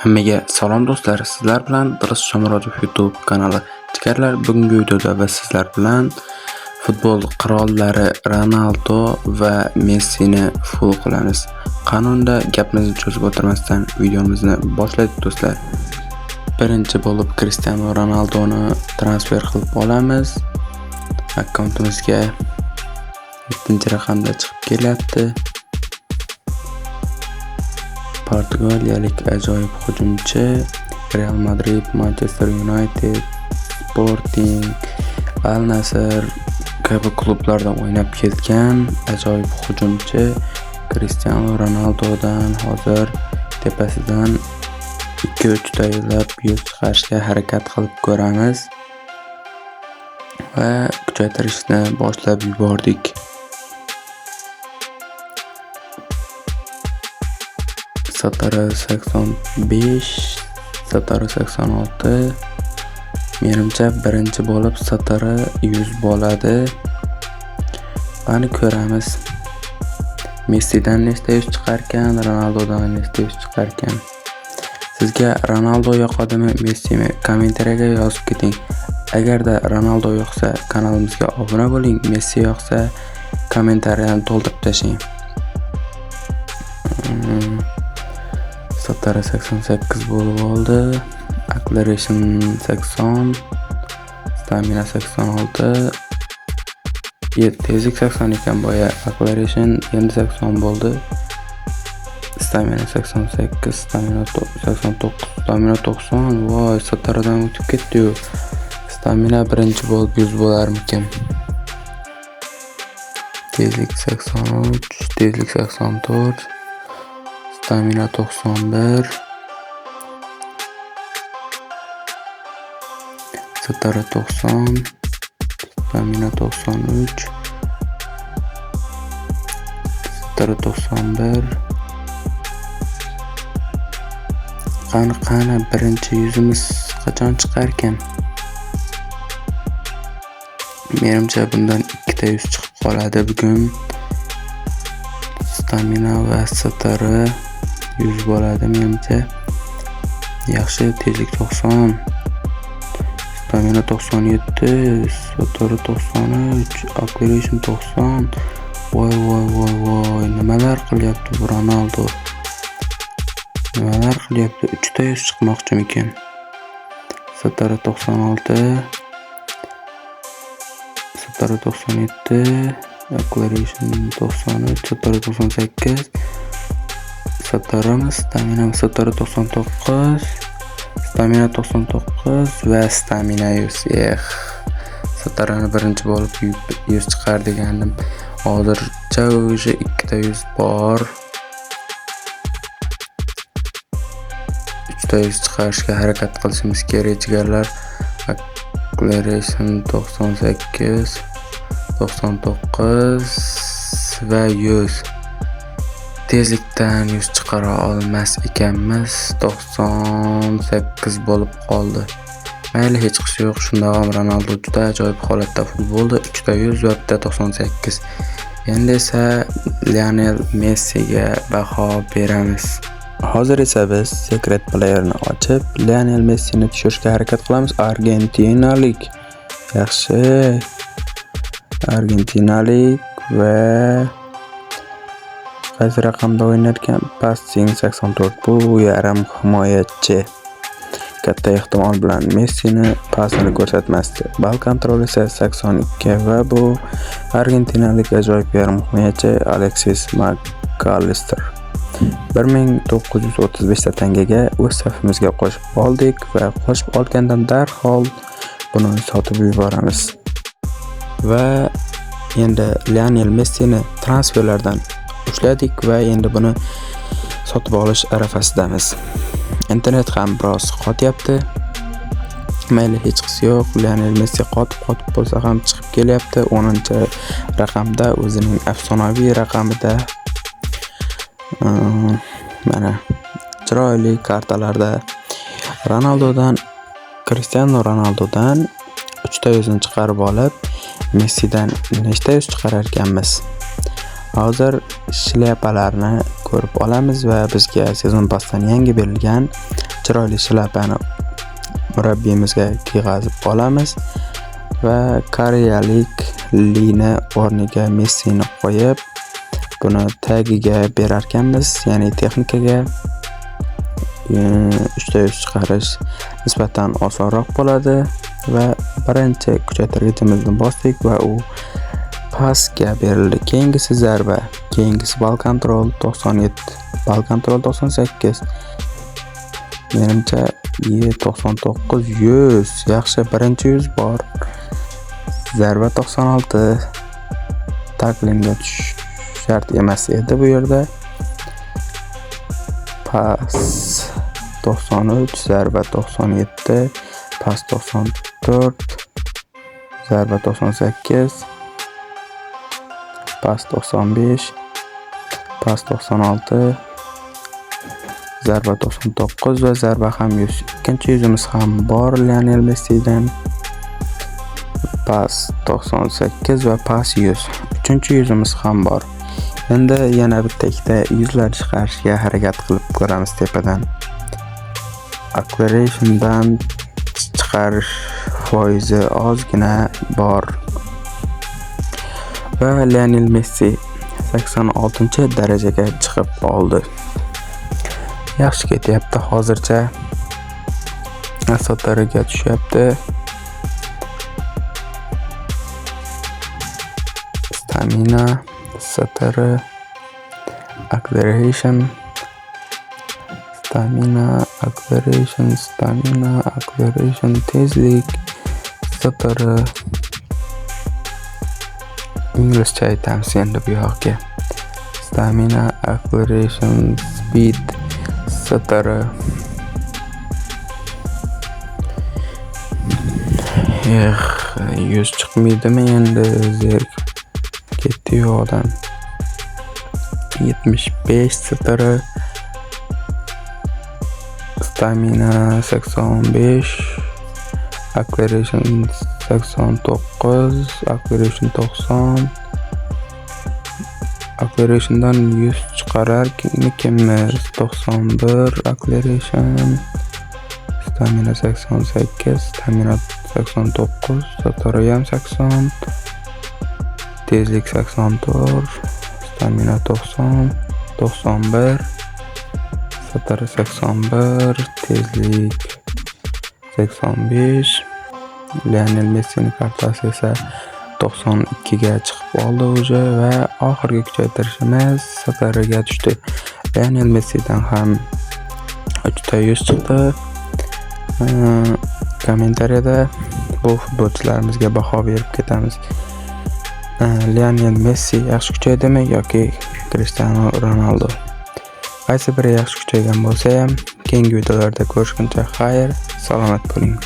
Hammaga salom do'stlar, sizlar bilan Dilso'z Shomurodov YouTube kanali. Jigarlar, bugungi videoda biz sizlar bilan futbol qirollari Ronaldo va Messini full qilamiz. Qanunda gapimizni cho'zib o'tirmasdan videomizni boshladik do'stlar. Birinchi bo'lib Cristiano Ronaldoni transfer qilib olamiz. Akkauntimizga 7-raqamda chiqib kelyapti. Portugaliyalik ajoyib hujumchi Real Madrid, Manchester United, Sporting, Al Nassr kabi klublarda o'ynab ketgan ajoyib hujumchi Cristiano Ronaldodan hozir tepasidan 2-3 tayyorlab yuz chiqarishga harakat qilib ko'ramiz va kuchaytirishni boshlab yubordik. Satara 85, Satara 86. Menimcha birinchi bo'lib Satara 100 bo'ladi. Qani ko'ramiz. Messidan nechta yuz chiqarkan, Ronaldodan nechta yuz chiqarkan. Sizga Ronaldo yoqadimi, Messimi? Kommentariyaga yozib keting. Agarda Ronaldo yoqsa kanalimizga obuna bo'ling, Messi yoqsa kommentariyani to'ldirib tashlang. Satara 88 bo'lib oldi. Acceleration 80, stamina 86. Tezlik 80 ekan boya. Acceleration endi 80 bo'ldi. Stamina 88, stamina 89, stamina 90. Voy, Sataradan o'tib ketdi-yu. Stamina birinchi bo'lib 100 bo'larmikin? Tezlik 83, tezlik 84. Stamina 91, Satara 90, stamina 93, Satara 91. Qani birinchi yuzimiz qachon chiqarkan? Menimcha bundan ikkita yuz chiqib qoladi bugun. Stamina va Satara 100 bo'ladi menimcha. Yaxshi, tezlik 90, stamina 97, Satara 93, acceleration 90. Voy voy voy voy, nimalar qilyapti bu Ronaldo? Nimalar qilyapti? 3 ta yuz chiqmoqchimikan? Satara 96, Satara 97, acceleration 93, Satara 98. Sataramiz, stamina Satara 99, stamina 99 va stamina 100. Satarani birinchi bo'lib 100 chiqar degandim. Hozircha o'sha ikkita 100 bor. 3 ta 100 chiqarishga harakat qilishimiz kerak jigarlar. Acceleration 98, 99 va 100. Tezlikdan 100 chiqara olmas ekanmiz. 98 bo'lib qoldi. Mayli, hech qisi yo'q. Shunda ham Ronaldo juda ajoyib holatda full bo'ldi. 3 ta 100 va bitta 98. Endi esa Lionel Messiga baho beramiz. Hozir esa biz Secret Player'ni ochib, Lionel Messini tushirishga harakat qilamiz. Argentinalik. Yaxshi. Argentinalik va qaysi raqamda o'ynarkan? Passing 84. Bu yarim himoyachi. Katta ehtimol bilan Messini pasini ko'rsatmasdi. Ball kontrol esa 82 va bu argentinalik ajoyib yarim himoyachi Alexis McAllister. 1935 ta tangaga o'z safimizga qo'shib oldik va qo'shib olgandan darhol buni sotib yuboramiz. Va endi Lionel Messini transferlardan ushladik va endi buni sotib olish arafasidamiz. Internet ham biroz qotyapti. Mayli, hech qisi yo'q. Lionel Messi qotib-qotib bo'lsa ham chiqib kelyapti. 10-raqamda, o'zining afsonaviy raqamida. Mana chiroyli kartalarda Ronaldodan, Cristiano Ronaldodan 3 ta yuzini chiqarib olib, Messidan nechta yuz chiqarar ekanmiz? Hozir shlyapalarni ko'rib olamiz va bizga sezon pasdan yangi berilgan chiroyli shlyapani murabbiyimizga kiyg'azib olamiz va koreyalik Lini o'rniga Messini qo'yib, buni tagiga berarkanmiz, ya'ni texnikaga 3 ta 100 chiqarish nisbatan osonroq bo'ladi va birinchi kuchaytirgichimizni bosdik va u pastga berildi. Keyingisi zarba, keyingisi ball control 97, ball control 98. Menimcha 99 100. Yaxshi, birinchi 100 bor. Zarba 96. Taklingga tushish shart emas edi bu yerda. Pas 93, zarba 97, pas 94, zarba 98, pas 95, pas 96, zarba 99 va zarba ham 100. Ikkinchi yuzimiz ham bor Lionel Messidan. Pas 98 va pas 100. Uchinchi yuzimiz ham bor. Endi yana bitta ikkita yuzlar chiqarishga harakat qilib ko'ramiz tepadan. Acceleration'dan chiqarish foizi ozgina bor. Va Lionel Messi 86-darajaga chiqib oldi. Yaxshi ketyapti hozircha. Asotariga tushyapti. Stamina, STR, acceleration, stamina, acceleration, stamina, acceleration, tezlik, STR. Inglizcha aytamiz endi bu yog'iga. Stamina, acceleration, speed, STR. Eh, 100 chiqmaydimi endi, zerikib ketdi-yu odam. 75 STR. Stamina 85, acceleration 89, acceleration 90. Acceleration'dan 100 chiqararmikinmiz? 91 acceleration, stamina 88, stamina 89, STR ham 80, tezlik 84, stamina 90, 91, STR 81, tezlik 85. Lionel Messining kartasi esa 92 ga chiqib oldi уже va oxirgi kuchaytirishimiz STRga tushdi. Lionel Messidan ham 3 ta 100 chiqdi. Kommentariyada bu futbolchilarimizga baho berib ketamiz. Lionel Messi yaxshi kuchaydimi yoki Cristiano Ronaldo? Qaysi biri yaxshi kuchaygan bo'lsa ham, keyingi videolarda ko'rishguncha xayr, salomat bo'ling.